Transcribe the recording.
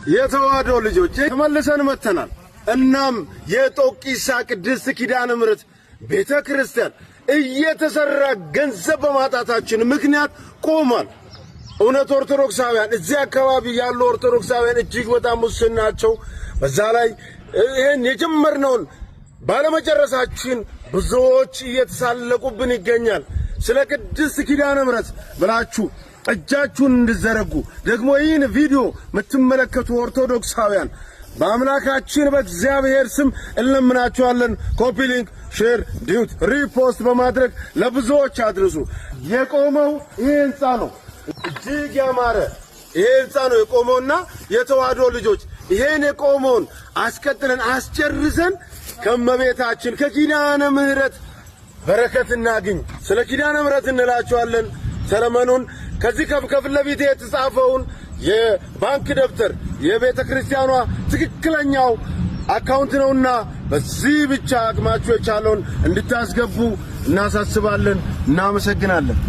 የተዋሕዶ ልጆች ተመልሰን መጥተናል። እናም የጦቂሳ ቅድስት ኪዳነ ምሕረት ቤተ ክርስቲያን እየተሰራ ገንዘብ በማጣታችን ምክንያት ቆሟል። እውነት ኦርቶዶክሳውያን፣ እዚህ አካባቢ ያሉ ኦርቶዶክሳውያን እጅግ በጣም ውስን ናቸው። በዛ ላይ ይህን የጀመርነውን ባለመጨረሳችን ብዙዎች እየተሳለቁብን ይገኛል። ስለ ቅድስት ኪዳነ ምሕረት ብላችሁ እጃችሁን እንድዘረጉ ደግሞ ይህን ቪዲዮ የምትመለከቱ ኦርቶዶክሳውያን በአምላካችን በእግዚአብሔር ስም እንለምናችኋለን። Copy link፣ share፣ duet፣ repost በማድረግ ለብዙዎች አድርሱ። የቆመው ይህ ህንፃ ነው። እጅግ ያማረ ይሄ ህንፃ ነው የቆመውና የተዋሕዶ ልጆች ይሄን የቆመውን አስቀጥለን አስጨርሰን ከመቤታችን ከኪዳነ ምሕረት በረከት እናግኝ። ስለ ኪዳነ ምሕረት እንላችኋለን። ሰለመኑን ከዚህ ከፊት ለፊት የተጻፈውን የባንክ ደብተር የቤተ ክርስቲያኗ ትክክለኛው አካውንት ነውና በዚህ ብቻ አቅማችሁ የቻለውን እንድታስገቡ እናሳስባለን። እናመሰግናለን።